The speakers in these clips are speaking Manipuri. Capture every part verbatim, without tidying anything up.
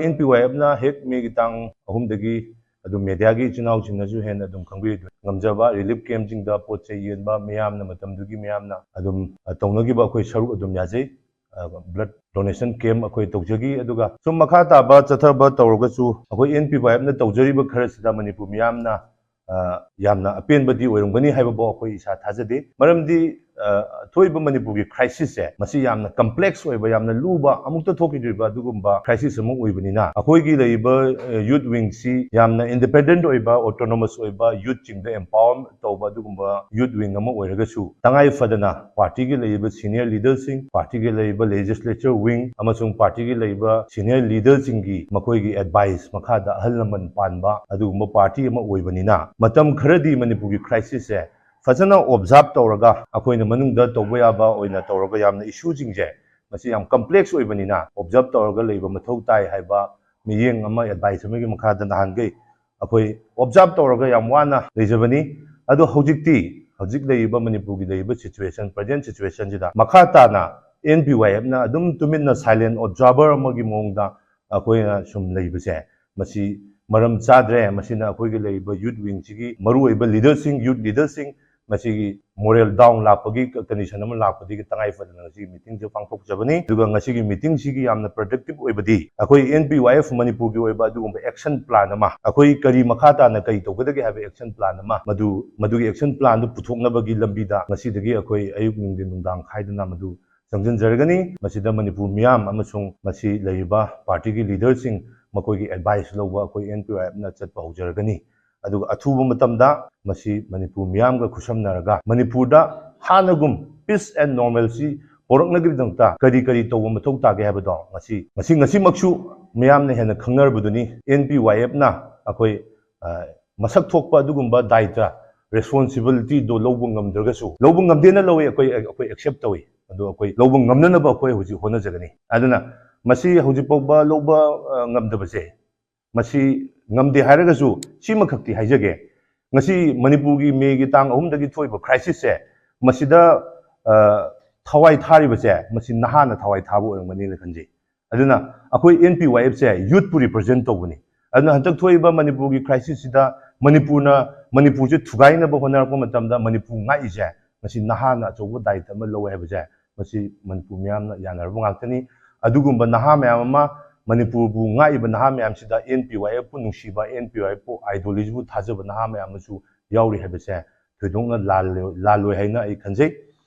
ꯑꯦꯟ ꯄꯤ ꯋꯥꯏ ꯑꯦꯐꯅ ꯍꯦꯛ ꯃꯦꯒꯤ ꯇꯥꯡ ꯑꯍꯨꯝꯗꯒꯤ ꯑꯗꯨꯝ ꯃꯦꯗꯤꯌꯥꯒꯤ ꯏꯆꯤꯟ ꯏꯅꯥꯎꯁꯤꯡꯅꯁꯨ ꯍꯦꯟꯅ ꯑꯗꯨꯝ ꯈꯪꯕꯤꯔꯤꯗꯨꯅꯤ, ꯉꯝꯖꯕ ꯔꯤꯂꯤꯐ ꯀꯦꯝꯞꯁꯤꯡꯗ ꯄꯣꯠ ꯆꯩ ꯌꯦꯟꯕ, ꯃꯤꯌꯥꯝꯅ ꯃꯇꯝꯗꯨꯒꯤ ꯃꯤꯌꯥꯝꯅ ꯑꯗꯨꯝ, ꯑ, ꯇꯧꯅꯈꯤꯕ ꯑꯩꯈꯣꯏ ꯁꯔꯨꯛ ꯑꯗꯨꯝ ꯌꯥꯖꯩ꯫ ꯕ꯭ꯂꯗ ꯗꯣꯅꯦꯁꯟ ꯀꯦꯝꯞ ꯑꯩꯈꯣꯏ ꯇꯧꯖꯈꯤ꯫ ꯑꯗꯨꯒ ꯁꯨꯝ ꯃꯈꯥ ꯇꯥꯕ ꯆꯠꯊꯕ ꯇꯧꯔꯒꯁꯨ ꯑꯩꯈꯣꯏ ꯑꯦꯟ ꯄꯤ ꯋꯥꯏ ꯑꯦꯐꯅ ꯇꯧꯖꯔꯤꯕ ꯈꯔꯁꯤꯗ ꯃꯅꯤꯄꯨꯔ ꯃꯤꯌꯥꯝꯅ, ꯑ, ꯌꯥꯝꯅ ꯑꯄꯦꯟꯕꯗꯤ ꯑꯣꯏꯔꯝꯒꯅꯤ ꯍꯥꯏꯕꯐꯥꯎ ꯑꯩꯈꯣꯏ ꯏꯁꯥ ꯊꯥꯖꯗꯦ꯫ ꯃꯔꯝꯗꯤ, ꯑ, ꯊꯣꯛꯏꯕ ꯃꯅꯤꯄꯨꯔꯒꯤ ꯀ꯭ꯔꯥꯏꯁꯤꯁꯁꯦ ꯃꯁꯤ ꯌꯥꯝꯅ ꯀꯝꯄ꯭ꯂꯦꯛꯁ ꯑꯣꯏꯕ, ꯌꯥꯝꯅ ꯂꯨꯕ, ꯑꯃꯨꯛꯇ ꯊꯣꯛꯈꯤꯗ꯭ꯔꯤꯕ ꯑꯗꯨꯒꯨꯝꯕ ꯀ꯭ꯔꯥꯏꯁꯤꯁ ꯑꯃ ꯑꯣꯏꯕꯅꯤꯅ ꯑꯩꯈꯣꯏꯒꯤ ꯂꯩꯔꯤꯕ, ꯑ, ꯌꯨꯠ ꯋꯤꯡꯁꯤ ꯌꯥꯝꯅ ꯏꯟꯗꯤꯄꯦꯟꯗꯦꯟꯠ ꯑꯣꯏꯕ, ꯑꯣꯇꯣꯅꯣꯃꯁ ꯑꯣꯏꯕ, ꯌꯨꯠꯁꯤꯡꯗ ꯑꯦꯝꯄꯥꯋꯔ ꯇꯧꯕ ꯑꯗꯨꯒꯨꯝꯕ ꯌꯨꯠ ꯋꯤꯡ ꯑꯃ ꯑꯣꯏꯔꯒꯁꯨ ꯇꯉꯥꯏ ꯐꯗꯅ ꯄꯥꯔꯇꯤꯒꯤ ꯂꯩꯔꯤꯕ ꯁꯤꯅꯤꯌꯔ ꯂꯤꯗꯔꯁꯤꯡ, ꯄꯥꯔꯇꯤꯒꯤ ꯂꯩꯔꯤꯕ ꯂꯦꯖꯤꯁꯂꯦꯆꯔ ꯋꯤꯡ ꯑꯃꯁꯨꯡ ꯄꯥꯔꯇꯤꯒꯤ ꯂꯩꯔꯤꯕ ꯁꯤꯅꯤꯌꯔ ꯂꯤꯗꯔꯁꯤꯡꯒꯤ ꯃꯈꯣꯏꯒꯤ ꯑꯦꯗꯚꯥꯏꯁ ꯃꯈꯥꯗ ꯑꯍꯜ ꯂꯃꯟ ꯄꯥꯟꯕ ꯑꯗꯨꯒꯨꯝꯕ ꯄꯥꯔꯇꯤ ꯑꯃ ꯑꯣꯏꯕꯅꯤꯅ ꯃꯇꯝ ꯈꯔꯗꯤ ꯃꯅꯤꯄꯨꯔꯒꯤ ꯀ꯭ꯔꯥꯏꯁꯤꯁꯁꯦ ꯐꯖꯅ ꯑꯣꯕꯖꯥꯔꯕ ꯇꯧꯔꯒ ꯑꯩꯈꯣꯏꯅ ꯃꯅꯨꯡꯗ ꯇꯧꯕ ꯌꯥꯕ ꯑꯣꯏꯅ ꯇꯧꯔꯒ ꯌꯥꯝꯅ ꯏꯁꯨꯁꯤꯡꯁꯦ ꯃꯁꯤ ꯌꯥꯝ ꯀꯝꯄ꯭ꯂꯦꯛꯁ ꯑꯣꯏꯕꯅꯤꯅ ꯑꯣꯕꯖꯥꯔꯕ ꯇꯧꯔꯒ ꯂꯩꯕ ꯃꯊꯧ ꯇꯥꯏ ꯍꯥꯏꯕ ꯃꯤꯠꯌꯦꯡ ꯑꯃ, ꯑꯦꯗꯚꯥꯏꯁ ꯑꯃꯒꯤ ꯃꯈꯥꯗ ꯅꯍꯥꯟꯈꯩ ꯑꯩꯈꯣꯏ ꯑꯣꯕꯖꯥꯔꯕ ꯇꯧꯔꯒ ꯌꯥꯝ ꯋꯥꯅ ꯂꯩꯖꯕꯅꯤ꯫ ꯑꯗꯣ ꯍꯧꯖꯤꯛꯇꯤ, ꯍꯧꯖꯤꯛ ꯂꯩꯔꯤꯕ ꯃꯅꯤꯄꯨꯔꯒꯤ ꯂꯩꯔꯤꯕ ꯁꯤꯆꯨꯋꯦꯁꯟ, ꯄ꯭ꯔꯖꯦꯟ ꯁꯤꯆꯨꯋꯦꯁꯟꯁꯤꯗ ꯃꯈꯥ ꯇꯥꯅ ꯑꯦꯟ ꯄꯤ ꯋꯥꯏ ꯑꯦꯐꯅ ꯑꯗꯨꯝ ꯇꯨꯃꯤꯟꯅ ꯁꯥꯏꯂꯦꯟ ꯑꯣꯕꯖꯥꯔꯕꯔ ꯑꯃꯒꯤ ꯃꯑꯣꯡꯗ ꯑꯩꯈꯣꯏꯅ ꯁꯨꯝ ꯂꯩꯕꯁꯦ ꯃꯁꯤ ꯃꯔꯝ ꯆꯥꯗ꯭ꯔꯦ꯫ ꯃꯁꯤꯅ ꯑꯩꯈꯣꯏꯒꯤ ꯂꯩꯔꯤꯕ ꯌꯨꯠ ꯋꯤꯡꯁꯤꯒꯤ ꯃꯔꯨꯑꯣꯏꯕ ꯂꯤꯗꯔꯁꯤꯡ, ꯌꯨꯠ ꯂꯤꯗꯔꯁꯤꯡ ꯃꯁꯤꯒꯤ ꯃꯣꯔꯦꯜ ꯗꯥꯎꯟ ꯂꯥꯛꯄꯒꯤ ꯀꯟꯗꯤꯁꯟ ꯑꯃ ꯂꯥꯛꯄꯗꯒꯤ ꯇꯉꯥꯏ ꯐꯗꯅ ꯉꯁꯤꯒꯤ ꯃꯤꯇꯤꯡꯁꯦ ꯄꯥꯡꯊꯣꯛꯆꯕꯅꯤ꯫ ꯑꯗꯨꯒ ꯉꯁꯤꯒꯤ ꯃꯤꯇꯤꯡꯁꯤꯒꯤ ꯌꯥꯝꯅ ꯄ꯭ꯔꯗꯛꯇꯤꯞ ꯑꯣꯏꯕꯗꯤ ꯑꯩꯈꯣꯏ ꯑꯦꯟ ꯄꯤ ꯋꯥꯏ ꯑꯦꯐ ꯃꯅꯤꯄꯨꯔꯒꯤ ꯑꯣꯏꯕ ꯑꯗꯨꯒꯨꯝꯕ ꯑꯦꯛꯁꯟ ꯄ꯭ꯂꯥꯟ ꯑꯃ, ꯑꯩꯈꯣꯏ ꯀꯔꯤ ꯃꯈꯥ ꯇꯥꯅ ꯀꯔꯤ ꯇꯧꯒꯗꯒꯦ ꯍꯥꯏꯕ ꯑꯦꯛꯁꯟ ꯄ꯭ꯂꯥꯟ ꯑꯃ, ꯃꯗꯨ, ꯃꯗꯨꯒꯤ ꯑꯦꯛꯁꯟ ꯄ꯭ꯂꯥꯟꯗꯨ ꯄꯨꯊꯣꯛꯅꯕꯒꯤ ꯂꯝꯕꯤꯗ ꯉꯁꯤꯗꯒꯤ ꯑꯩꯈꯣꯏ ꯑꯌꯨꯛ ꯅꯨꯡꯊꯤꯟ ꯅꯨꯡꯗꯥꯡ ꯈꯥꯏꯗꯅ ꯃꯗꯨ ꯆꯪꯁꯤꯟꯖꯔꯒꯅꯤ꯫ ꯃꯁꯤꯗ ꯃꯅꯤꯄꯨꯔ ꯃꯤꯌꯥꯝ ꯑꯃꯁꯨꯡ ꯃꯁꯤ ꯂꯩꯔꯤꯕ ꯄꯥꯔꯇꯤꯒꯤ ꯂꯤꯗꯔꯁꯤꯡ ꯃꯈꯣꯏꯒꯤ ꯑꯦꯗꯚꯥꯏꯁ ꯂꯧꯕ ꯑꯩꯈꯣꯏ ꯑꯦꯟ ꯄꯤ ꯋꯥꯏ ꯑꯦꯐꯅ ꯆꯠꯄ ꯍꯧꯖꯔꯒꯅꯤ꯫ ꯑꯗꯨꯒ ꯑꯊꯨꯕ ꯃꯇꯝꯗ ꯃꯁꯤ ꯃꯅꯤꯄꯨꯔ ꯃꯤꯌꯥꯝꯒ ꯈꯨꯠꯁꯝꯅꯔꯒ ꯃꯅꯤꯄꯨꯔꯗ ꯍꯥꯟꯅꯒꯨꯝ ꯄꯤꯁ ꯑꯦꯟ ꯅꯣꯔꯃꯦꯜꯁꯤ ꯄꯣꯔꯛꯅꯕꯒꯤꯗꯃꯛꯇ ꯀꯔꯤ ꯀꯔꯤ ꯇꯧꯕ ꯃꯊꯧ ꯇꯥꯒꯦ ꯍꯥꯏꯕꯗꯣ ꯉꯁꯤ, ꯉꯁꯤ, ꯉꯁꯤꯃꯛꯁꯨ ꯃꯤꯌꯥꯝꯅ ꯍꯦꯟꯅ ꯈꯪꯅꯔꯕꯗꯨꯅꯤ꯫ ꯑꯦꯟ ꯄꯤ ꯋꯥꯏ ꯑꯦꯐꯅ ꯑꯩꯈꯣꯏ, ꯑ, ꯃꯁꯛ ꯊꯣꯛꯄ ꯑꯗꯨꯒꯨꯝꯕ ꯗꯥꯏꯇ, ꯔꯦꯁꯄꯣꯟꯁꯤꯕꯤꯂꯤꯇꯤꯗꯣ ꯂꯧꯕ ꯉꯝꯗ꯭ꯔꯒꯁꯨ, ꯂꯧꯕ ꯉꯝꯗꯦꯅ ꯂꯧꯏ, ꯑꯩꯈꯣꯏ, ꯑꯩꯈꯣꯏ ꯑꯦꯛꯁꯦꯞ ꯇꯧꯏ꯫ ꯑꯗꯣ ꯑꯩꯈꯣꯏ ꯂꯧꯕ ꯉꯝꯅꯅꯕ ꯑꯩꯈꯣꯏ ꯍꯧꯖꯤꯛ ꯍꯣꯠꯅꯖꯒꯅꯤ꯫ ꯑꯗꯨꯅ ꯃꯁꯤ ꯍꯧꯖꯤꯛ ꯐꯥꯎꯕ ꯂꯧꯕ, ꯑ, ꯉꯝꯗꯕꯁꯦ, ꯃꯁꯤ ꯉꯝꯗꯦ ꯍꯥꯏꯔꯒꯁꯨ ꯁꯤꯃꯈꯛꯇꯤ ꯍꯥꯏꯖꯒꯦ, ꯉꯁꯤ ꯃꯅꯤꯄꯨꯔꯒꯤ ꯃꯦꯒꯤ ꯇꯥꯡ ꯑꯍꯨꯝꯗꯒꯤ ꯊꯣꯛꯏꯕ ꯀ꯭ꯔꯥꯏꯁꯤꯁꯁꯦ, ꯃꯁꯤꯗ, ꯑ, ꯊꯋꯥꯏ ꯊꯥꯔꯤꯕꯁꯦ, ꯃꯁꯤ ꯅꯍꯥꯅ ꯊꯋꯥꯏ ꯊꯥꯕ ꯑꯣꯏꯔꯝꯒꯅꯤꯅ ꯈꯟꯖꯩ꯫ ꯑꯗꯨꯅ ꯑꯩꯈꯣꯏ N P Y F ꯁꯦ youth ꯄꯨ represent ꯇꯧꯕꯅꯤ꯫ ꯑꯗꯨꯅ ꯍꯟꯗꯛ ꯊꯣꯛꯏꯕ ꯃꯅꯤꯄꯨꯔꯒꯤ crisis ꯁꯤꯗ ꯃꯅꯤꯄꯨꯔꯅ, ꯃꯅꯤꯄꯨꯔꯁꯦ ꯊꯨꯒꯥꯏꯅꯕ ꯍꯣꯠꯅꯔꯛꯄ ꯃꯇꯝꯗ ꯃꯅꯤꯄꯨꯔ ꯉꯥꯛꯏꯁꯦ ꯉꯁꯤ ꯅꯍꯥꯅ ꯑꯆꯧꯕ ꯗꯥꯏꯇ ꯑꯃ ꯂꯧꯋꯦ ꯍꯥꯏꯕꯁꯦ ꯃꯁꯤ ꯃꯅꯤꯄꯨꯔ ꯃꯤꯌꯥꯝꯅ ꯌꯥꯅꯔꯕ ꯉꯥꯛꯇꯅꯤ꯫ ꯑꯗꯨꯒꯨꯝꯕ ꯅꯍꯥ ꯃꯌꯥꯝ ꯑꯃ, ꯃꯅꯤꯄꯨꯔꯕꯨ ꯉꯥꯛꯏꯕ ꯅꯍꯥ ꯃꯌꯥꯝꯁꯤꯗ N P Y F ꯄꯨ ꯅꯨꯡꯁꯤꯕ, N P Y F ꯄꯨ ideology ꯕꯨ ꯊꯥꯖꯕ ꯅꯍꯥ ꯃꯌꯥꯝ ꯑꯃꯁꯨ ꯌꯥꯎꯔꯤ ꯍꯥꯏꯕꯁꯦ ꯊꯣꯏꯗꯣꯛꯅ ꯂꯥꯜꯂꯣꯏ, ꯂꯥꯜꯂꯣꯏ ꯍꯥꯏꯅ ꯑꯩ ꯈꯟꯖꯩ꯫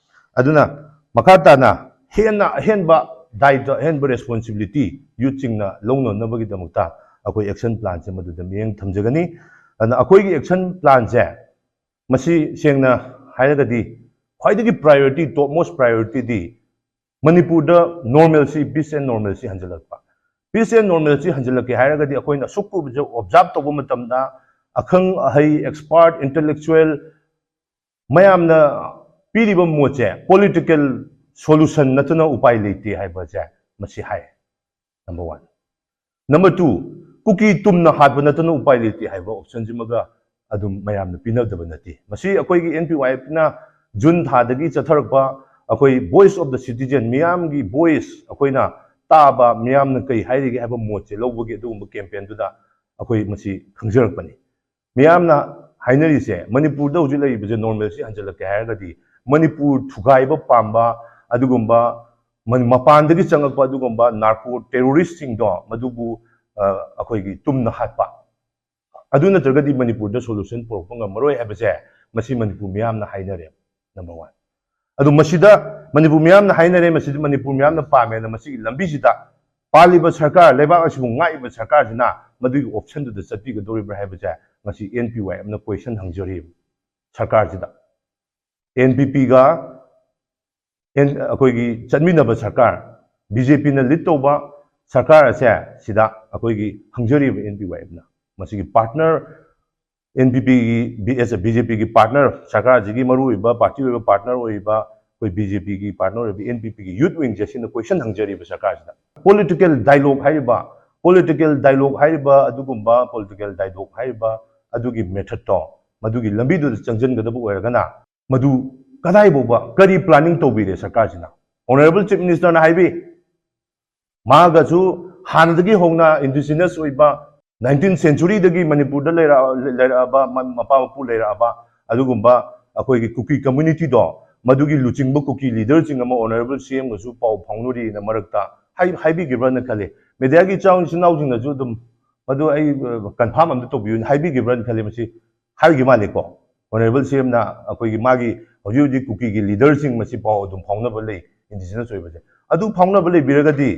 ꯑꯗꯨꯅ ꯃꯈꯥ ꯇꯥꯅ ꯍꯦꯟꯅ ꯑꯍꯦꯟꯕ ꯗꯥꯏꯇ, ꯑꯍꯦꯟꯕ responsibility youth ꯁꯤꯡꯅ ꯂꯧꯅꯅꯕꯒꯤꯗꯃꯛꯇ ꯑꯩꯈꯣꯏ action plan ꯁꯦ ꯃꯗꯨꯗ ꯃꯤꯠꯌꯦꯡ ꯊꯝꯖꯒꯅꯤ꯫ ꯑꯗꯨꯅ ꯑꯩꯈꯣꯏꯒꯤ action plan ꯁꯦ ꯃꯁꯤ ꯁꯦꯡꯅ ꯍꯥꯏꯔꯒꯗꯤ ꯈ꯭ꯋꯥꯏꯗꯒꯤ priority, topmost priority ꯗꯤ ꯃꯅꯤꯄꯨꯔꯗ normalcy, peace and normalcy ꯍꯟꯖꯤꯜꯂꯛꯄ꯫ Peace and normalcy ꯍꯟꯖꯤꯜꯂꯛꯀꯦ ꯍꯥꯏꯔꯒꯗꯤ ꯑꯩꯈꯣꯏꯅ ꯑꯁꯨꯛ ꯀꯨꯏꯕꯁꯦ observe ꯇꯧꯕ ꯃꯇꯝꯗ ꯑꯈꯪ ꯑꯍꯩ, expert, intellectual ꯃꯌꯥꯝꯅ ꯄꯤꯔꯤꯕ ꯃꯣꯠꯁꯦ political solution ꯅꯠꯇꯅ ꯎꯄꯥꯏ ꯂꯩꯇꯦ ꯍꯥꯏꯕꯁꯦ ꯃꯁꯤ ꯍꯥꯏ꯫ Number one꯫ Number two, ꯀꯨꯀꯤ ꯇꯨꯝꯅ ꯍꯥꯠꯄ ꯅꯠꯇꯅ ꯎꯄꯥꯏ ꯂꯩꯇꯦ ꯍꯥꯏꯕ option ꯁꯤꯃꯒ ꯑꯗꯨꯝ ꯃꯌꯥꯝꯅ ꯄꯤꯅꯗꯕ ꯅꯠꯇꯦ꯫ ꯃꯁꯤ ꯑꯩꯈꯣꯏꯒꯤ N P Y F ꯅ June ꯊꯥꯗꯒꯤ ꯆꯠꯊꯔꯛꯄ ꯑꯩꯈꯣꯏ Voice of the Citizen, ꯃꯤꯌꯥꯝꯒꯤ voice, ꯑꯩꯈꯣꯏꯅ ꯇꯥꯕ, ꯃꯤꯌꯥꯝꯅ ꯀꯩ ꯍꯥꯏꯔꯤꯒꯦ ꯍꯥꯏꯕ ꯃꯣꯠꯁꯦ ꯂꯧꯕꯒꯤ ꯑꯗꯨꯒꯨꯝꯕ campaign ꯗꯨꯗ ꯑꯩꯈꯣꯏ ꯃꯁꯤ ꯈꯪꯖꯔꯛꯄꯅꯤ꯫ ꯃꯤꯌꯥꯝꯅ ꯍꯥꯏꯅꯔꯤꯁꯦ, ꯃꯅꯤꯄꯨꯔꯗ ꯍꯧꯖꯤꯛ ꯂꯩꯔꯤꯕꯁꯦ normalcy ꯍꯟꯖꯤꯜꯂꯛꯀꯦ ꯍꯥꯏꯔꯒꯗꯤ ꯃꯅꯤꯄꯨꯔ ꯊꯨꯒꯥꯏꯕ ꯄꯥꯝꯕ ꯑꯗꯨꯒꯨꯝꯕ ꯃ-, ꯃꯄꯥꯟꯗꯒꯤ ꯆꯪꯉꯛꯄ ꯑꯗꯨꯒꯨꯝꯕ narco terrorist ꯁꯤꯡꯗꯣ ꯃꯗꯨꯕꯨ, ꯑ, ꯑꯩꯈꯣꯏꯒꯤ ꯇꯨꯝꯅ ꯍꯥꯠꯄ, ꯑꯗꯨ ꯅꯠꯇ꯭ꯔꯒꯗꯤ ꯃꯅꯤꯄꯨꯔꯗ solution ꯄꯨꯔꯛꯄ ꯉꯝꯃꯔꯣꯏ ꯍꯥꯏꯕꯁꯦ ꯃꯁꯤ ꯃꯅꯤꯄꯨꯔ ꯃꯤꯌꯥꯝꯅ ꯍꯥꯏꯅꯔꯦ꯫ Number one꯫ ꯑꯗꯨ ꯃꯁꯤꯗ ꯃꯅꯤꯄꯨꯔ ꯃꯤꯌꯥꯝꯅ ꯍꯥꯏꯅꯔꯦ, ꯃꯁꯤꯗ ꯃꯅꯤꯄꯨꯔ ꯃꯤꯌꯥꯝꯅ ꯄꯥꯝꯃꯦꯅ ꯃꯁꯤꯒꯤ ꯂꯝꯕꯤꯁꯤꯗ ꯄꯥꯜꯂꯤꯕ ꯁꯔꯀꯥꯔ, ꯂꯩꯕꯥꯛ ꯑꯁꯤꯕꯨ ꯉꯥꯛꯏꯕ ꯁꯔꯀꯥꯔꯁꯤꯅ ꯃꯗꯨꯒꯤ option ꯗꯨꯗ ꯆꯠꯄꯤꯒꯗꯧꯔꯤꯕ꯭ꯔꯥ ꯍꯥꯏꯕꯁꯦ ꯉꯁꯤ N P Y F ꯅ question ꯍꯪꯖꯔꯤ ꯁꯔꯀꯥꯔꯁꯤꯗ꯫ N P P ꯒ N-, ꯑꯩꯈꯣꯏꯒꯤ ꯆꯠꯃꯤꯟꯅꯕ ꯁꯔꯀꯥꯔ, B J P ꯅ lead ꯇꯧꯕ ꯁꯔꯀꯥꯔ ꯑꯁꯦ ꯁꯤꯗ ꯑꯩꯈꯣꯏꯒꯤ ꯍꯪꯖꯔꯤꯕ N P Y F ꯅ ꯃꯁꯤꯒꯤ partner, N P P ꯒꯤ, B-, B J P ꯒꯤ partner, ꯁꯔꯀꯥꯔꯁꯤꯒꯤ ꯃꯔꯨꯑꯣꯏꯕ party ꯑꯣꯏꯕ partner ꯑꯣꯏꯔꯤꯕ ꯑꯩꯈꯣꯏ B J P ꯒꯤ partner ꯑꯣꯏꯕ N P P ꯒꯤ youth wing ꯁꯦ ꯁꯤꯅ question ꯍꯪꯖꯔꯤꯕ ꯁꯔꯀꯥꯔꯁꯤꯗ꯫ Political dialogue ꯍꯥꯏꯔꯤꯕ, political dialogue ꯍꯥꯏꯔꯤꯕ ꯑꯗꯨꯒꯨꯝꯕ political dialogue ꯍꯥꯏꯔꯤꯕ ꯑꯗꯨꯒꯤ method ꯇꯣ, ꯃꯗꯨꯒꯤ ꯂꯝꯕꯤꯗꯨꯗ ꯆꯪꯁꯤꯟꯒꯗꯕ ꯑꯣꯏꯔꯒꯅ ꯃꯗꯨ ꯀꯗꯥꯏ ꯐꯥꯎꯕ ꯀꯔꯤ planning ꯇꯧꯕꯤꯔꯦ ꯁꯔꯀꯥꯔꯁꯤꯅ? Honourable Chief Minister ꯅ ꯍꯥꯏꯕꯤ, ꯃꯥꯒꯁꯨ ꯍꯥꯟꯅꯗꯒꯤ ꯍꯧꯅ indigenous ꯑꯣꯏꯕ nineteenth centuryꯗꯒꯤ ꯃꯅꯤꯄꯨꯔꯗ ꯂꯩꯔꯛ-, ꯂꯩꯔꯛꯑꯕ, ꯃ-, ꯃꯄꯥ ꯃꯄꯨ ꯂꯩꯔꯛꯑꯕ ꯑꯗꯨꯒꯨꯝꯕ ꯑꯩꯈꯣꯏꯒꯤ ꯀꯨꯀꯤ communityꯗꯣ, ꯃꯗꯨꯒꯤ ꯂꯨꯆꯤꯡꯕ ꯀꯨꯀꯤ leaderꯁꯤꯡ ꯑꯃ Honourable CMꯒꯁꯨ ꯄꯥꯎ ꯐꯥꯎꯅꯔꯤꯅ ꯃꯔꯛꯇ ꯍꯥꯏ-, ꯍꯥꯏꯕꯤꯈꯤꯕ꯭ꯔꯅ ꯈꯜꯂꯤ꯫ Mediaꯒꯤ ꯏꯆꯥꯎ ꯏꯆꯤꯟ ꯏꯅꯥꯎꯁꯤꯡꯅꯁꯨ ꯑꯗꯨꯝ ꯃꯗꯨ ꯑꯩ, ꯑ, confirm ꯑꯝꯇ ꯇꯧꯕꯤꯌꯨ, ꯍꯥꯏꯕꯤꯈꯤꯕ꯭ꯔꯅ ꯈꯜꯂꯤ꯫ ꯃꯁꯤ ꯍꯥꯏꯈꯤ ꯃꯥꯜꯂꯦꯀꯣ꯫ Honourable CMꯅ ꯑꯩꯈꯣꯏꯒꯤ ꯃꯥꯒꯤ ꯍꯧꯖꯤꯛ ꯍꯧꯖꯤꯛ ꯀꯨꯀꯤꯒꯤ leaderꯁꯤꯡ ꯃꯁꯤ ꯄꯥꯎ ꯑꯗꯨꯝ ꯐꯥꯎꯅꯕ ꯂꯩ, indigenous ꯑꯣꯏꯕꯁꯦ꯫ ꯑꯗꯨ ꯐꯥꯎꯅꯕ ꯂꯩꯕꯤꯔꯒꯗꯤ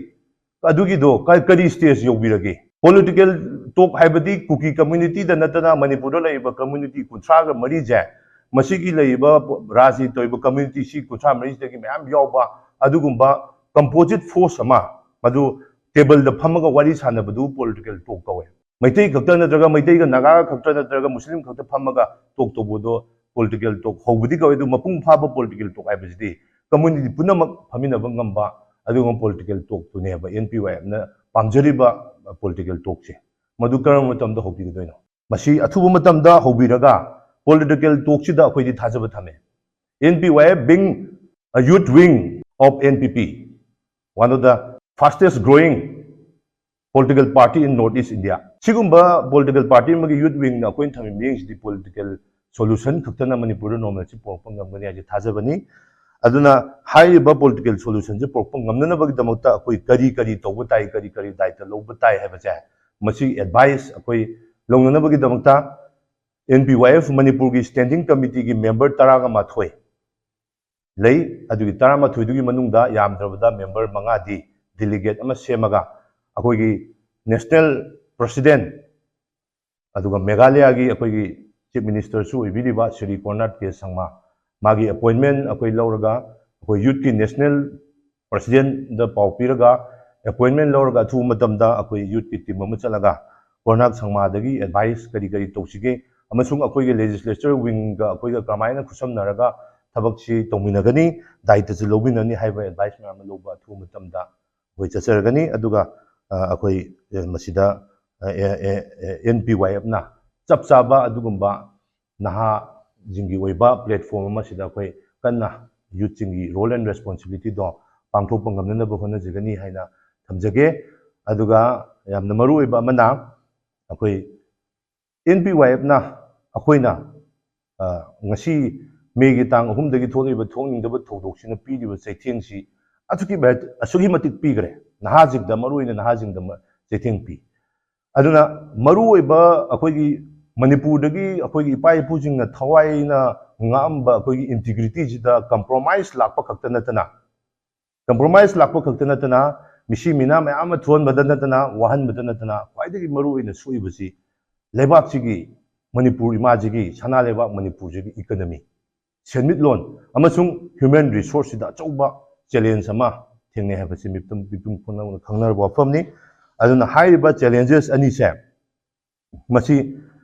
ꯑꯗꯨꯒꯤꯗꯣ ꯀ-, ꯀꯔꯤ stage ꯌꯧꯕꯤꯔꯒꯦ? Political talk ꯍꯥꯏꯕꯗꯤ ꯀꯨꯀꯤ communityꯗ ꯅꯠꯇꯅ ꯃꯅꯤꯄꯨꯔꯗ ꯂꯩꯔꯤꯕ community ꯀꯨꯟꯊ꯭ꯔꯥꯒ ꯃꯔꯤꯁꯦ, ꯃꯁꯤꯒꯤ ꯂꯩꯔꯤꯕ ꯔꯥꯖꯅꯤꯇꯤ ꯇꯧꯔꯤꯕ community ꯁꯤ ꯀꯨꯟꯊ꯭ꯔꯥ ꯃꯔꯤꯁꯤꯗꯒꯤ ꯃꯌꯥꯝ ꯌꯥꯎꯕ ꯑꯗꯨꯒꯨꯝꯕ composite force ꯑꯃ, ꯃꯗꯨ tableꯗ ꯐꯝꯃꯒ ꯋꯥꯔꯤ ꯁꯥꯟꯅꯕꯗꯨ political talk ꯀꯧꯋꯦ꯫ ꯃꯩꯇꯩ ꯈꯛꯇ ꯅꯠꯇ꯭ꯔꯒ ꯃꯩꯇꯩꯒ ꯅꯥꯒꯥꯒ ꯈꯛꯇ ꯅꯠꯇ꯭ꯔꯒ ꯃꯨꯁꯂꯤꯝ ꯈꯛꯇ ꯐꯝꯃꯒ talk ꯇꯧꯕꯗꯣ political talk ꯍꯧꯕꯗꯤ ꯀꯧꯋꯦ꯫ ꯑꯗꯨ ꯃꯄꯨꯡ ꯐꯥꯕ political talk ꯍꯥꯏꯕꯁꯤꯗꯤ community ꯄꯨꯝꯅꯃꯛ ꯐꯝꯃꯤꯟꯅꯕ ꯉꯝꯕ ꯑꯗꯨꯒꯨꯝꯕ political talkꯇꯨꯅꯦꯕ NPYFꯅ ꯄꯥꯝꯖꯔꯤꯕ political talkꯁꯦ꯫ ꯃꯗꯨ ꯀꯔꯝꯕ ꯃꯇꯝꯗ ꯍꯧꯕꯤꯒꯗꯣꯏꯅꯣ? ꯃꯁꯤ ꯑꯊꯨꯕ ꯃꯇꯝꯗ ꯍꯧꯕꯤꯔꯒ political talkꯁꯤꯗ ꯑꯩꯈꯣꯏꯗꯤ ꯊꯥꯖꯕ ꯊꯝꯃꯦ꯫ NPYF being a youth wing of NPP, one of the fastest growing political party in North East India, ꯁꯤꯒꯨꯝꯕ political party ꯑꯃꯒꯤ youth wingꯅ ꯑꯩꯈꯣꯏꯅ ꯊꯝꯃꯤꯕ ꯃꯤꯠꯌꯦꯡꯁꯤꯗꯤ political solution ꯈꯛꯇꯅ ꯃꯅꯤꯄꯨꯔꯗ normalcy ꯄꯨꯔꯛꯄ ꯉꯝꯒꯅꯤ ꯍꯥꯏꯁꯦ ꯊꯥꯖꯕꯅꯤ꯫ ꯑꯗꯨꯅ ꯍꯥꯏꯔꯤꯕ political solutionꯁꯦ ꯄꯨꯔꯛꯄ ꯉꯝꯅꯅꯕꯒꯤꯗꯃꯛꯇ ꯑꯩꯈꯣꯏ ꯀꯔꯤ ꯀꯔꯤ ꯇꯧꯕ ꯇꯥꯏ, ꯀꯔꯤ ꯀꯔꯤ ꯗꯥꯏꯇ ꯂꯧꯕ ꯇꯥꯏ ꯍꯥꯏꯕꯁꯦ, ꯃꯁꯤ advice ꯑꯩꯈꯣꯏ ꯂꯧꯅꯅꯕꯒꯤꯗꯃꯛꯇ NPYF ꯃꯅꯤꯄꯨꯔꯒꯤ standing committeeꯒꯤ member ꯇꯔꯥꯒ ꯃꯥꯊꯣꯏ ꯂꯩ꯫ ꯑꯗꯨꯒꯤ ꯇꯔꯥꯃꯥꯊꯣꯏꯗꯨꯒꯤ ꯃꯅꯨꯡꯗ ꯌꯥꯝꯗ꯭ꯔꯕꯗ member ꯃꯉꯥꯗꯤ delegate ꯑꯃ ꯁꯦꯝꯃꯒ ꯑꯩꯈꯣꯏꯒꯤ national president, ꯑꯗꯨꯒ ꯃꯦꯘꯥꯂꯌꯥꯒꯤ ꯑꯩꯈꯣꯏꯒꯤ chief ministerꯁꯨ ꯑꯣꯏꯕꯤꯔꯤꯕ ꯁ꯭ꯔꯤ ꯀꯣꯔꯅꯥꯠ ꯀꯦ ꯁꯪꯃꯥ, ꯃꯥꯒꯤ appointment ꯑꯩꯈꯣꯏ ꯂꯧꯔꯒ ꯑꯩꯈꯣꯏ youthꯀꯤ national presidentꯗ ꯄꯥꯎ ꯄꯤꯔꯒ appointment ꯂꯧꯔꯒ ꯑꯊꯨꯕ ꯃꯇꯝꯗ ꯑꯩꯈꯣꯏ youthꯀꯤ team ꯑꯃ ꯆꯠꯂꯒ ꯀꯣꯔꯅꯥꯠ ꯁꯪꯃꯥꯗꯒꯤ advice ꯀꯔꯤ ꯀꯔꯤ ꯇꯧꯁꯤꯒꯦ ꯑꯃꯁꯨꯡ ꯑꯩꯈꯣꯏꯒꯤ legislature wingꯒ ꯑꯩꯈꯣꯏꯒ ꯀꯔꯝꯍꯥꯏꯅ ꯈꯨꯠꯁꯝꯅꯔꯒ ꯊꯕꯛꯁꯤ ꯇꯧꯃꯤꯟꯅꯒꯅꯤ, ꯗꯥꯏꯇꯁꯤ ꯂꯧꯃꯤꯟꯅꯅꯤ ꯍꯥꯏꯕ advice ꯃꯌꯥꯝ ꯑꯃ ꯂꯧꯕ ꯑꯊꯨꯕ ꯃꯇꯝꯗ ꯑꯩꯈꯣꯏ ꯆꯠꯆꯔꯒꯅꯤ꯫ ꯑꯗꯨꯒ, ꯑ, ꯑꯩꯈꯣꯏ, ꯑ, ꯃꯁꯤꯗ, ꯑ, ꯑꯦ, ꯑꯦ, ꯑꯦ, NPYFꯅ ꯆꯞ ꯆꯥꯕ ꯑꯗꯨꯒꯨꯝꯕ ꯅꯍꯥꯁꯤꯡꯒꯤ ꯑꯣꯏꯕ platform ꯑꯃꯁꯤꯗ ꯑꯩꯈꯣꯏ ꯀꯟꯅ youthꯁꯤꯡꯒꯤ role and responsibilityꯗꯣ ꯄꯥꯡꯊꯣꯛꯄ ꯉꯝꯅꯅꯕ ꯍꯣꯠꯅꯖꯒꯅꯤ ꯍꯥꯏꯅ ꯊꯝꯖꯒꯦ꯫ ꯑꯗꯨꯒ ꯌꯥꯝꯅ ꯃꯔꯨ ꯑꯣꯏꯕ ꯑꯃꯅ, ꯑꯩꯈꯣꯏ ꯑꯦꯟ ꯄꯤ ꯋꯥꯏ ꯑꯦꯐꯅ ꯑꯩꯈꯣꯏꯅ, ꯑ, ꯉꯁꯤ ꯃꯦꯒꯤ ꯇꯥꯡ ꯑꯍꯨꯝꯗꯒꯤ ꯊꯣꯛꯂꯤꯕ ꯊꯣꯛꯅꯤꯡꯗꯕ ꯊꯧꯗꯣꯛꯁꯤꯅ ꯄꯤꯔꯤꯕ ꯆꯩꯊꯦꯡꯁꯤ ꯑꯁꯨꯛꯀꯤ ꯃ-, ꯑꯁꯨꯛꯀꯤ ꯃꯇꯤꯛ ꯄꯤꯈ꯭ꯔꯦ꯫ ꯅꯍꯥꯁꯤꯡꯗ, ꯃꯔꯨꯑꯣꯏꯅ ꯅꯍꯥꯁꯤꯡꯗ ꯃ-, ꯆꯩꯊꯦꯡ ꯄꯤ꯫ ꯑꯗꯨꯅ ꯃꯔꯨꯑꯣꯏꯕ ꯑꯩꯈꯣꯏꯒꯤ ꯃꯅꯤꯄꯨꯔꯗꯒꯤ ꯑꯩꯈꯣꯏꯒꯤ ꯏꯄꯥ ꯏꯄꯨꯁꯤꯡꯅ ꯊꯋꯥꯏꯅ ꯉꯥꯛꯑꯝꯕ ꯑꯩꯈꯣꯏꯒꯤ ꯏꯟꯇꯤꯒ꯭ꯔꯤꯇꯤꯁꯤꯗ ꯀꯝꯄ꯭ꯔꯣꯃꯥꯏꯁ ꯂꯥꯛꯄ ꯈꯛꯇ ꯅꯠꯇꯅ, ꯀꯝꯄ꯭ꯔꯣꯃꯥꯏꯁ ꯂꯥꯛꯄ ꯈꯛꯇ ꯅꯠꯇꯅ, ꯃꯤꯁꯤ ꯃꯤꯅꯥ ꯃꯌꯥꯝ ꯑꯃ ꯊꯣꯛꯍꯟꯕꯗ ꯅꯠꯇꯅ, ꯋꯥꯍꯟꯕꯗ ꯅꯠꯇꯅ, ꯈ꯭ꯋꯥꯏꯗꯒꯤ ꯃꯔꯨꯑꯣꯏꯅ ꯁꯣꯛꯏꯕꯁꯤ ꯂꯩꯕꯥꯛꯁꯤꯒꯤ, ꯃꯅꯤꯄꯨꯔ ꯏꯃꯥꯁꯤꯒꯤ, ꯁꯅꯥ ꯂꯩꯕꯥꯛ ꯃꯅꯤꯄꯨꯔꯁꯤꯒꯤ ꯏꯀꯅꯃꯤ, ꯁꯦꯟꯃꯤꯠꯂꯣꯟ ꯑꯃꯁꯨꯡ ꯍ꯭ꯌꯨꯃꯦꯟ ꯔꯤꯁꯣꯔꯁꯁꯤꯗ ꯑꯆꯧꯕ ꯆꯦꯂꯦꯟꯖ ꯑꯃ ꯊꯦꯡꯅꯩ ꯍꯥꯏꯕꯁꯤ ꯃꯤꯄꯨꯝ, ꯃꯤꯄꯨꯝ ꯈꯨꯗꯤꯡꯃꯛꯅ ꯈꯪꯅꯔꯕ ꯋꯥꯐꯝꯅꯤ꯫ ꯑꯗꯨꯅ ꯍꯥꯏꯔꯤꯕ ꯆꯦꯂꯦꯟꯖꯦꯁ ꯑꯅꯤꯁꯦ, ꯃꯁꯤ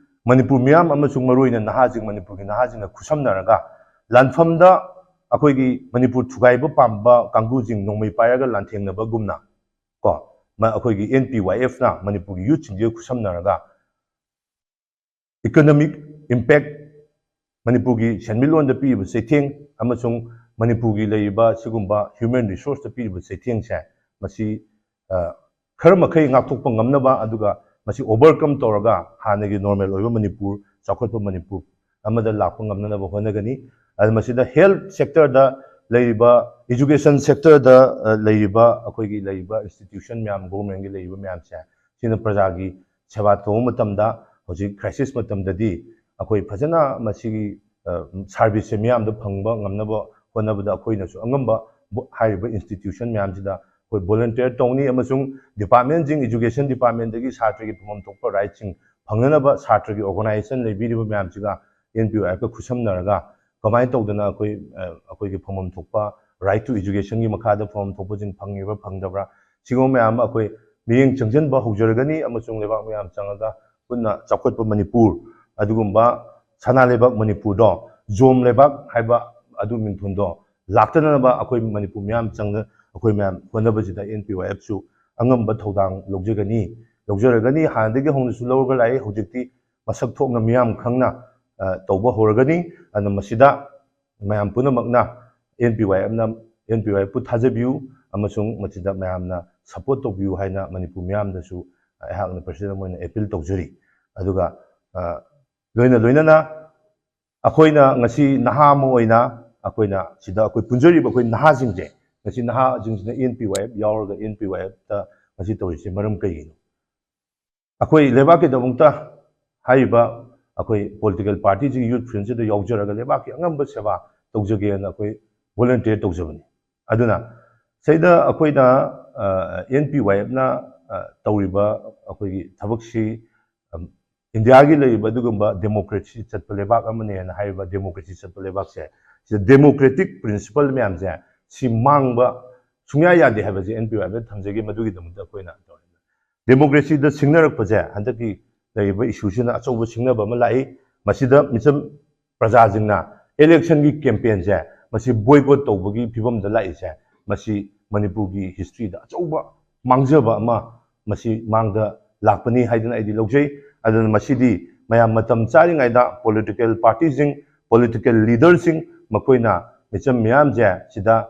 ꯃꯅꯤꯄꯨꯔ ꯃꯤꯌꯥꯝ ꯑꯃꯁꯨꯡ ꯃꯔꯨꯑꯣꯏꯅ ꯅꯍꯥꯁꯤꯡ, ꯃꯅꯤꯄꯨꯔꯒꯤ ꯅꯍꯥꯁꯤꯡꯅ ꯈꯨꯠꯁꯝꯅꯔꯒ ꯂꯥꯟꯐꯝꯗ ꯑꯩꯈꯣꯏꯒꯤ ꯃꯅꯤꯄꯨꯔ ꯊꯨꯒꯥꯏꯕ ꯄꯥꯝꯕ ꯀꯥꯡꯕꯨꯁꯤꯡ ꯅꯣꯡꯃꯩ ꯄꯥꯏꯔꯒ ꯂꯥꯟꯊꯦꯡꯅꯕꯒꯨꯝꯅ ꯀꯣ, ꯃ-, ꯑꯩꯈꯣꯏꯒꯤ ꯑꯦꯟ ꯄꯤ ꯋꯥꯏ ꯑꯦꯐꯅ ꯃꯅꯤꯄꯨꯔꯒꯤ ꯌꯨꯠꯁꯤꯡꯁꯤꯒ ꯈꯨꯠꯁꯝꯅꯔꯒ ꯏꯀꯣꯅꯣꯃꯤꯛ ꯏꯝꯄꯦꯛ, ꯃꯅꯤꯄꯨꯔꯒꯤ ꯁꯦꯟꯃꯤꯠꯂꯣꯟꯗ ꯄꯤꯔꯤꯕ ꯆꯩꯊꯦꯡ ꯑꯃꯁꯨꯡ ꯃꯅꯤꯄꯨꯔꯒꯤ ꯂꯩꯔꯤꯕ ꯁꯤꯒꯨꯝꯕ ꯍ꯭ꯌꯨꯃꯦꯟ ꯔꯤꯁꯣꯔꯁꯇ ꯄꯤꯔꯤꯕ ꯆꯩꯊꯦꯡꯁꯦ, ꯃꯁꯤ, ꯑ, ꯈꯔ ꯃꯈꯩ ꯉꯥꯛꯊꯣꯛꯄ ꯉꯝꯅꯕ, ꯑꯗꯨꯒ ꯃꯁꯤ ꯑꯣꯚꯔꯀꯝ ꯇꯧꯔꯒ ꯍꯥꯟꯅꯒꯤ ꯅꯣꯔꯃꯦꯜ ꯑꯣꯏꯕ ꯃꯅꯤꯄꯨꯔ, ꯆꯥꯎꯈꯠꯄ ꯃꯅꯤꯄꯨꯔ ꯑꯃꯗ ꯂꯥꯛꯄ ꯉꯝꯅꯅꯕ ꯍꯣꯠꯅꯒꯅꯤ꯫ ꯑꯗꯨ ꯃꯁꯤꯗ ꯍꯦꯜꯊ ꯁꯦꯛꯇꯔꯗ ꯂꯩꯔꯤꯕ, ꯏꯖꯨꯀꯦꯁꯟ ꯁꯦꯛꯇꯔꯗ, ꯑ, ꯂꯩꯔꯤꯕ ꯑꯩꯈꯣꯏꯒꯤ ꯂꯩꯔꯤꯕ ꯏꯟꯁꯇꯤꯇ꯭ꯌꯨꯁꯟ ꯃꯌꯥꯝ, ꯒꯣꯚꯔꯟꯃꯦꯟꯒꯤ ꯂꯩꯔꯤꯕ ꯃꯌꯥꯝꯁꯦ, ꯁꯤꯅ ꯄ꯭ꯔꯖꯥꯒꯤ ꯁꯦꯕꯥ ꯇꯧꯕ ꯃꯇꯝꯗ, ꯍꯧꯖꯤꯛ ꯀ꯭ꯔꯥꯏꯁꯤꯁ ꯃꯇꯝꯗꯗꯤ ꯑꯩꯈꯣꯏ ꯐꯖꯅ ꯃꯁꯤꯒꯤ, ꯑ, ꯁꯥꯔꯚꯤꯁꯁꯦ ꯃꯤꯌꯥꯝꯗ ꯐꯪꯕ ꯉꯝꯅꯕ ꯍꯣꯠꯅꯕꯗ ꯑꯩꯈꯣꯏꯅꯁꯨ ꯑꯉꯝꯕ ꯕꯣ-, ꯍꯥꯏꯔꯤꯕ ꯏꯟꯁꯇꯤꯇ꯭ꯌꯨꯁꯟ ꯃꯌꯥꯝꯁꯤꯗ ꯑꯩꯈꯣꯏ ꯚꯣꯂꯨꯟꯇꯤꯌꯔ ꯇꯧꯅꯤ, ꯑꯃꯁꯨꯡ ꯗꯤꯄꯥꯔꯠꯃꯦꯟꯁꯤꯡ, ꯏꯖꯨꯀꯦꯁꯟ ꯗꯤꯄꯥꯔꯠꯃꯦꯟꯗꯒꯤ ꯁꯥꯇ꯭ꯔꯒꯤ ꯐꯪꯐꯝ ꯊꯣꯛꯄ ꯔꯥꯏꯠꯁꯤꯡ ꯐꯪꯅꯅꯕ ꯁꯥꯇ꯭ꯔꯒꯤ ꯑꯣꯔꯒꯅꯥꯏꯖꯦꯁꯟ ꯂꯩꯕꯤꯔꯤꯕ ꯃꯌꯥꯝꯁꯤꯒ ꯑꯦꯟ ꯄꯤ ꯋꯥꯏ ꯑꯦꯐꯀ ꯈꯨꯠꯁꯝꯅꯔꯒ ꯀꯃꯥꯏꯅ ꯇꯧꯗꯅ ꯑꯩꯈꯣꯏ, ꯑ, ꯑꯩꯈꯣꯏꯒꯤ ꯐꯪꯐꯝ ꯊꯣꯛꯄ right to educationꯒꯤ ꯃꯈꯥꯗ ꯐꯪꯐꯝ ꯊꯣꯛꯄꯁꯤꯡ ꯐꯪꯉꯤꯕ꯭ꯔꯥ ꯐꯪꯗꯕ꯭ꯔꯥ, ꯁꯤꯒꯨꯝꯕ ꯃꯌꯥꯝ ꯑꯃ ꯑꯩꯈꯣꯏ ꯃꯤꯠꯌꯦꯡ ꯆꯪꯁꯤꯟꯕ ꯍꯧꯖꯔꯒꯅꯤ, ꯑꯃꯁꯨꯡ ꯂꯩꯕꯥꯛ ꯃꯌꯥꯝ ꯆꯪꯉꯒ ꯄꯨꯟꯅ ꯆꯥꯎꯈꯠꯄ ꯃꯅꯤꯄꯨꯔ, ꯑꯗꯨꯒꯨꯝꯕ ꯁꯅꯥ ꯂꯩꯕꯥꯛ ꯃꯅꯤꯄꯨꯔꯗꯣ, ꯖꯣꯝ ꯂꯩꯕꯥꯛ ꯍꯥꯏꯕ ꯑꯗꯨ ꯃꯤꯡꯊꯣꯟꯗꯣ ꯂꯥꯛꯇꯅꯕ ꯑꯩꯈꯣꯏ ꯃꯅꯤꯄꯨꯔ ꯃꯤꯌꯥꯝ ꯆꯪꯅ ꯑꯩꯈꯣꯏ ꯃꯌꯥꯝ ꯍꯣꯠꯅꯕꯁꯤꯗ ꯑꯦꯟ ꯄꯤ ꯋꯥꯏ ꯑꯦꯐꯁꯨ ꯑꯉꯝꯕ ꯊꯧꯗꯥꯡ ꯂꯧꯖꯒꯅꯤ, ꯂꯧꯖꯔꯒꯅꯤ꯫ ꯍꯥꯟꯅꯗꯒꯤ ꯍꯧꯅꯁꯨ ꯂꯧꯔꯒ ꯂꯥꯛꯏ, ꯍꯧꯖꯤꯛꯇꯤ ꯃꯁꯛ ꯊꯣꯛꯅ ꯃꯤꯌꯥꯝ ꯈꯪꯅ, ꯑ, ꯇꯧꯕ ꯍꯧꯔꯒꯅꯤ꯫ ꯑꯗꯨꯅ ꯃꯁꯤꯗ ꯃꯌꯥꯝ ꯄꯨꯝꯅꯃꯛꯅ ꯑꯦꯟ ꯄꯤ ꯋꯥꯏ ꯑꯦꯐꯅ, ꯑꯦꯟ ꯄꯤ ꯋꯥꯏ ꯑꯦꯐꯄꯨ ꯊꯥꯖꯕꯤꯌꯨ, ꯑꯃꯁꯨꯡ ꯃꯁꯤꯗ ꯃꯌꯥꯝꯅ ꯁꯄꯣꯔꯠ ꯇꯧꯕꯤꯌꯨ ꯍꯥꯏꯅ ꯃꯅꯤꯄꯨꯔ ꯃꯤꯌꯥꯝꯗꯁꯨ ꯑꯩꯍꯥꯛꯅ ꯄꯔꯁꯅꯦꯜ ꯑꯣꯏꯅ ꯑꯦꯄꯤꯜ ꯇꯧꯖꯔꯤ꯫ ꯑꯗꯨꯒ ꯑ, ꯂꯣꯏꯅ ꯂꯣꯏꯅꯅ ꯑꯩꯈꯣꯏꯅ ꯉꯁꯤ ꯅꯍꯥ ꯑꯃ ꯑꯣꯏꯅ ꯑꯩꯈꯣꯏꯅ ꯁꯤꯗ ꯑꯩꯈꯣꯏ ꯄꯨꯟꯖꯔꯤꯕ ꯑꯩꯈꯣꯏ ꯅꯍꯥꯁꯤꯡꯁꯦ, ꯉꯁꯤ ꯅꯍꯥꯁꯤꯡꯁꯤꯅ ꯑꯦꯟ ꯄꯤ ꯋꯥꯏ ꯑꯦꯐ ꯌꯥꯎꯔꯒ ꯑꯦꯟ ꯄꯤ ꯋꯥꯏ ꯑꯦꯐꯇ ꯉꯁꯤ ꯇꯧꯔꯤꯁꯦ ꯃꯔꯝ ꯀꯩꯒꯤꯅꯣ? ꯑꯩꯈꯣꯏ ꯂꯩꯕꯥꯛꯀꯤꯗꯃꯛꯇ ꯍꯥꯏꯔꯤꯕ ꯑꯩꯈꯣꯏ ꯄꯣꯂꯤꯇꯤꯀꯦꯜ ꯄꯥꯔꯇꯤꯁꯤꯒꯤ ꯌꯨꯠ ꯐ꯭ꯔꯦꯟꯁꯤꯗ ꯌꯥꯎꯖꯔꯒ ꯂꯩꯕꯥꯛꯀꯤ ꯑꯉꯝꯕ ꯁꯦꯕꯥ ꯇꯧꯖꯒꯦꯅ ꯑꯩꯈꯣꯏ ꯚꯣꯂꯨꯟꯇꯤꯌꯔ ꯇꯧꯖꯕꯅꯤ꯫ ꯑꯗꯨꯅ ꯁꯤꯗ ꯑꯩꯈꯣꯏꯅ ꯑꯦꯟ ꯄꯤ ꯋꯥꯏ ꯑꯦꯐꯅ ꯇꯧꯔꯤꯕ ꯑꯩꯈꯣꯏꯒꯤ ꯊꯕꯛꯁꯤ, ꯑꯝ, ꯏꯟꯗꯤꯌꯥꯒꯤ ꯂꯩꯔꯤꯕ ꯑꯗꯨꯒꯨꯝꯕ ꯗꯦꯃꯣꯀ꯭ꯔꯦꯁꯤ ꯆꯠꯄ ꯂꯩꯕꯥꯛ ꯑꯃꯅꯦꯅ ꯍꯥꯏꯔꯤꯕ ꯗꯦꯃꯣꯀ꯭ꯔꯦꯁꯤ ꯆꯠꯄ ꯂꯩꯕꯥꯛꯁꯦ, ꯁꯤꯗ ꯗꯦꯃꯣꯀ꯭ꯔꯦꯇꯤꯛ ꯄ꯭ꯔꯤꯟꯁꯤꯄꯜ ꯃꯌꯥꯝꯁꯦ ꯁꯤ ꯃꯥꯡꯕ ꯁꯨꯡꯌꯥ ꯌꯥꯗꯦ ꯍꯥꯏꯕꯁꯦ ꯑꯦꯟ ꯄꯤ ꯋꯥꯏ ꯑꯦꯐꯅ ꯊꯝꯖꯒꯦ꯫ ꯃꯗꯨꯒꯤꯗꯃꯛꯇ ꯑꯩꯈꯣꯏꯅ ꯗꯦꯃꯣꯀ꯭ꯔꯦꯁꯤꯗ ꯁꯤꯡꯅꯔꯛꯄꯁꯦ ꯍꯟꯗꯛꯀꯤ ꯂꯩꯔꯤꯕ ꯏꯁꯨꯁꯤꯅ ꯑꯆꯧꯕ ꯁꯤꯡꯅꯕ ꯑꯃ ꯂꯥꯛꯏ꯫ ꯃꯁꯤꯗ ꯃꯤꯆꯝ ꯄ꯭ꯔꯖꯥꯁꯤꯡꯅ ꯏꯂꯦꯛꯁꯟꯒꯤ ꯀꯦꯝꯄꯦꯟꯁꯦ ꯃꯁꯤ ꯕꯣꯏꯀꯣꯠ ꯇꯧꯕꯒꯤ ꯐꯤꯕꯝꯗ ꯂꯥꯛꯏꯁꯦ, ꯃꯁꯤ ꯃꯅꯤꯄꯨꯔꯒꯤ ꯍꯤꯁꯇ꯭ꯔꯤꯗ ꯑꯆꯧꯕ ꯃꯥꯡꯖꯕ ꯑꯃ ꯃꯁꯤ ꯃꯥꯡꯗ ꯂꯥꯛꯄꯅꯤ ꯍꯥꯏꯗꯅ ꯑꯩꯗꯤ ꯂꯧꯖꯩ꯫ ꯑꯗꯨꯅ ꯃꯁꯤꯗꯤ ꯃꯌꯥꯝ ꯃꯇꯝ ꯆꯥꯔꯤꯉꯩꯗ ꯄꯣꯂꯤꯇꯤꯀꯦꯜ ꯄꯥꯔꯇꯤꯁꯤꯡ, ꯄꯣꯂꯤꯇꯤꯀꯦꯜ ꯂꯤꯗꯔꯁꯤꯡ, ꯃꯈꯣꯏꯅ ꯃꯤꯆꯝ ꯃꯤꯌꯥꯝꯁꯦ ꯁꯤꯗ,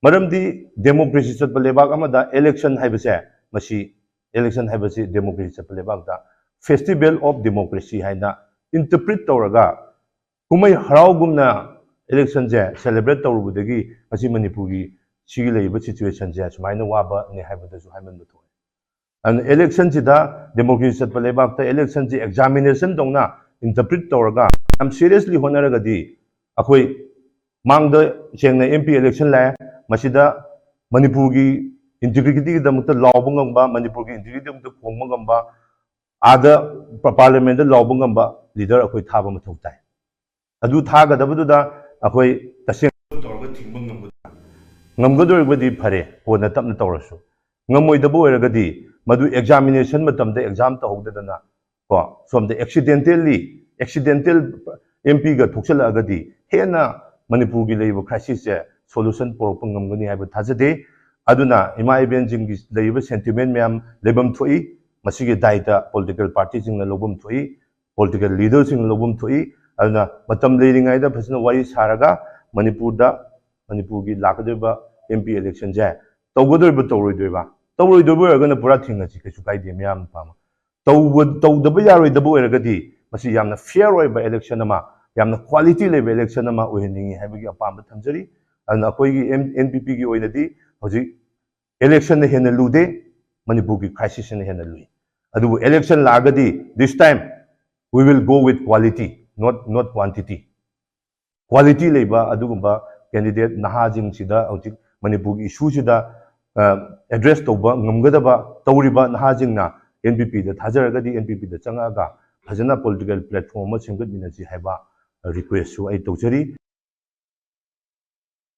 ꯃꯔꯝꯗꯤ ꯗꯦꯃꯣꯀ꯭ꯔꯦꯁꯤ ꯆꯠꯄ ꯂꯩꯕꯥꯛ ꯑꯃꯗ ꯏꯂꯦꯛꯁꯟ ꯍꯥꯏꯕꯁꯦ, ꯃꯁꯤ ꯏꯂꯦꯛꯁꯟ ꯍꯥꯏꯕꯁꯤ ꯗꯦꯃꯣꯀ꯭ꯔꯦꯁꯤ ꯆꯠꯄ ꯂꯩꯕꯥꯛꯇ ꯐꯦꯁꯇꯤꯚꯦꯜ ꯑꯣꯐ ꯗꯦꯃꯣꯀ꯭ꯔꯦꯁꯤ ꯍꯥꯏꯅ ꯏꯟꯇꯔꯄ꯭ꯔꯤꯠ ꯇꯧꯔꯒ ꯀꯨꯝꯍꯩ ꯍꯔꯥꯎꯒꯨꯝꯅ ꯏꯂꯦꯛꯁꯟꯁꯦ ꯁꯦꯂꯦꯕ꯭ꯔꯦꯠ ꯇꯧꯔꯨꯕꯗꯒꯤ ꯉꯁꯤ ꯃꯅꯤꯄꯨꯔꯒꯤ ꯁꯤꯒꯤ ꯂꯩꯔꯤꯕ ꯁꯤꯆꯨꯋꯦꯁꯟꯁꯦ ꯁꯨꯃꯥꯏꯅ ꯋꯥꯕꯅꯦ ꯍꯥꯏꯕꯗꯁꯨ ꯍꯥꯏꯃꯟꯕ ꯊꯣꯛꯑꯦ꯫ ꯑꯗꯨꯅ ꯏꯂꯦꯛꯁꯟꯁꯤꯗ, ꯗꯦꯃꯣꯀ꯭ꯔꯦꯁꯤ ꯆꯠꯄ ꯂꯩꯕꯥꯛꯇ ꯏꯂꯦꯛꯁꯟꯁꯤ ꯑꯦꯛꯖꯥꯃꯤꯅꯦꯁꯟ ꯇꯧꯅ ꯏꯟꯇꯔꯄ꯭ꯔꯤꯠ ꯇꯧꯔꯒ ꯌꯥꯝ ꯁꯤꯔꯤꯌꯁꯂꯤ ꯍꯣꯠꯅꯔꯒꯗꯤ ꯑꯩꯈꯣꯏ ꯃꯥꯡꯗ ꯁꯦꯡꯅ ꯑꯦꯝ ꯄꯤ ꯏꯂꯦꯛꯁꯟ ꯂꯥꯛꯑꯦ, ꯃꯁꯤꯗ ꯃꯅꯤꯄꯨꯔꯒꯤ ꯏꯟꯇꯤꯒ꯭ꯔꯤꯇꯤꯒꯤꯗꯃꯛꯇ ꯂꯥꯎꯕ ꯉꯝꯕ, ꯃꯅꯤꯄꯨꯔꯒꯤ ꯏꯟꯇꯤꯒ꯭ꯔꯤꯇꯤꯒꯤꯗꯃꯛꯇ ꯈꯣꯡꯕ ꯉꯝꯕ, ꯑꯥꯗ ꯄꯥꯔꯂꯤꯌꯥꯃꯦꯟꯗ ꯂꯥꯎꯕ ꯉꯝꯕ ꯂꯤꯗꯔ ꯑꯩꯈꯣꯏ ꯊꯥꯕ ꯃꯊꯧ ꯇꯥꯏ꯫ ꯑꯗꯨ ꯊꯥꯒꯗꯕꯗꯨꯗ ꯑꯩꯈꯣꯏ ꯇꯁꯦꯡꯅ ꯇꯧꯔꯒ ꯊꯤꯡꯕ ꯉꯝꯒꯗ꯭ꯔꯥ? ꯉꯝꯒꯗꯧꯔꯤꯕꯗꯤ ꯐꯔꯦ, ꯀꯣꯟꯅ ꯇꯞꯅ ꯇꯧꯔꯁꯨ꯫ ꯉꯝꯃꯣꯏꯗꯕ ꯑꯣꯏꯔꯒꯗꯤ ꯃꯗꯨ ꯑꯦꯛꯖꯥꯃꯤꯅꯦꯁꯟ ꯃꯇꯝꯗ ꯑꯦꯛꯖꯥꯝ ꯇꯧꯍꯧꯗꯗꯅ ꯀꯣ, ꯁꯣꯝꯗ ꯑꯦꯛꯁꯤꯗꯦꯟꯇꯦꯜꯂꯤ, ꯑꯦꯛꯁꯤꯗꯦꯟꯇꯦꯜ ꯑꯦꯝ ꯄꯤꯒ ꯊꯣꯛꯆꯜꯂꯛꯑꯒꯗꯤ ꯍꯦꯟꯅ ꯃꯅꯤꯄꯨꯔꯒꯤ ꯂꯩꯔꯤꯕ ꯀ꯭ꯔꯥꯏꯁꯤꯁꯁꯦ ꯁꯣꯂꯨꯁꯟ ꯄꯨꯔꯛꯄ ꯉꯝꯒꯅꯤ ꯍꯥꯏꯕ ꯊꯥꯖꯗꯦ꯫ ꯑꯗꯨꯅ ꯏꯃꯥ ꯏꯕꯦꯟꯁꯤꯡꯒꯤ ꯂꯩꯔꯤꯕ ꯁꯦꯟꯇꯤꯃꯦꯟ ꯃꯌꯥꯝ ꯂꯩꯐꯝ ꯊꯣꯛꯏ꯫ ꯃꯁꯤꯒꯤ ꯗꯥꯏꯇ ꯄꯣꯂꯤꯇꯤꯀꯦꯜ ꯄꯥꯔꯇꯤꯁꯤꯡꯅ ꯂꯧꯐꯝ ꯊꯣꯛꯏ, ꯄꯣꯂꯤꯇꯤꯀꯦꯜ ꯂꯤꯗꯔꯁꯤꯡꯅ ꯂꯧꯐꯝ ꯊꯣꯛꯏ꯫ ꯑꯗꯨꯅ ꯃꯇꯝ ꯂꯩꯔꯤꯉꯩꯗ ꯐꯖꯅ ꯋꯥꯔꯤ ꯁꯥꯔꯒ ꯃꯅꯤꯄꯨꯔꯗ, ꯃꯅꯤꯄꯨꯔꯒꯤ ꯂꯥꯛꯀꯗꯧꯔꯤꯕ ꯑꯦꯝ ꯄꯤ ꯏꯂꯦꯛꯁꯟꯁꯦ ꯇꯧꯒꯗꯣꯔꯤꯕ ꯇꯧꯔꯣꯏꯗꯣꯏꯕ? ꯇꯧꯔꯣꯏꯗꯣꯏꯕ ꯑꯣꯏꯔꯒꯅ ꯄꯨꯔꯥ ꯊꯤꯡꯉꯁꯤ, ꯀꯩꯁꯨ ꯀꯥꯏꯗꯦ ꯃꯌꯥꯝ ꯄꯥꯝꯕ꯫ ꯇꯧꯕ ꯇꯧꯗꯕ ꯌꯥꯔꯣꯏꯗꯕ ꯑꯣꯏꯔꯒꯗꯤ ꯃꯁꯤ ꯌꯥꯝꯅ ꯐꯤꯌꯔ ꯑꯣꯏꯕ ꯏꯂꯦꯛꯁꯟ ꯑꯃ, ꯌꯥꯝꯅ ꯀ꯭ꯋꯥꯂꯤꯇꯤ ꯂꯩꯕ ꯏꯂꯦꯛꯁꯟ ꯑꯃ ꯑꯣꯏꯍꯟꯅꯤꯡꯉꯤ ꯍꯥꯏꯕꯒꯤ ꯑꯄꯥꯝꯕ ꯊꯝꯖꯔꯤ꯫ ꯑꯗꯨꯅ ꯑꯩꯈꯣꯏꯒꯤ ꯑꯦꯟ ꯄꯤ ꯄꯤꯒꯤ ꯑꯣꯏꯅꯗꯤ ꯍꯧꯖꯤꯛ ꯏꯂꯦꯛꯁꯟꯅ ꯍꯦꯟꯅ ꯂꯨꯗꯦ, ꯃꯅꯤꯄꯨꯔꯒꯤ ꯀ꯭ꯔꯥꯏꯁꯤꯁꯁꯤꯅ ꯍꯦꯟꯅ ꯂꯨꯏ꯫ ꯑꯗꯨꯕꯨ ꯏꯂꯦꯛꯁꯟ ꯂꯥꯛꯑꯒꯗꯤ this time we will go with quality, not not quantity꯫ Quality ꯂꯩꯕ ꯑꯗꯨꯒꯨꯝꯕ ꯀꯦꯟꯗꯤꯗꯦꯠ ꯅꯍꯥꯁꯤꯡꯁꯤꯗ ꯍꯧꯖꯤꯛ ꯃꯅꯤꯄꯨꯔꯒꯤ ꯏꯁꯨꯁꯤꯗ ꯑꯦꯗ꯭ꯔꯦꯁ ꯇꯧꯕ ꯉꯝꯒꯗꯕ ꯇꯧꯔꯤꯕ ꯅꯍꯥꯁꯤꯡꯅ ꯑꯦꯟ ꯄꯤ ꯄꯤꯗ ꯊꯥꯖꯔꯒꯗꯤ ꯑꯦꯟ ꯄꯤ ꯄꯤꯗ ꯆꯪꯉꯛꯑꯒ ꯐꯖꯅ ꯄꯣꯂꯤꯇꯤꯀꯦꯜ ꯄ꯭ꯂꯦꯠꯐꯣꯝ ꯑꯃ ꯁꯦꯝꯒꯠꯃꯤꯟꯅꯁꯤ ꯍꯥꯏꯕ ꯔꯤꯀ꯭ꯋꯦꯁꯁꯨ ꯑꯩ ꯇꯧꯖꯔꯤ꯫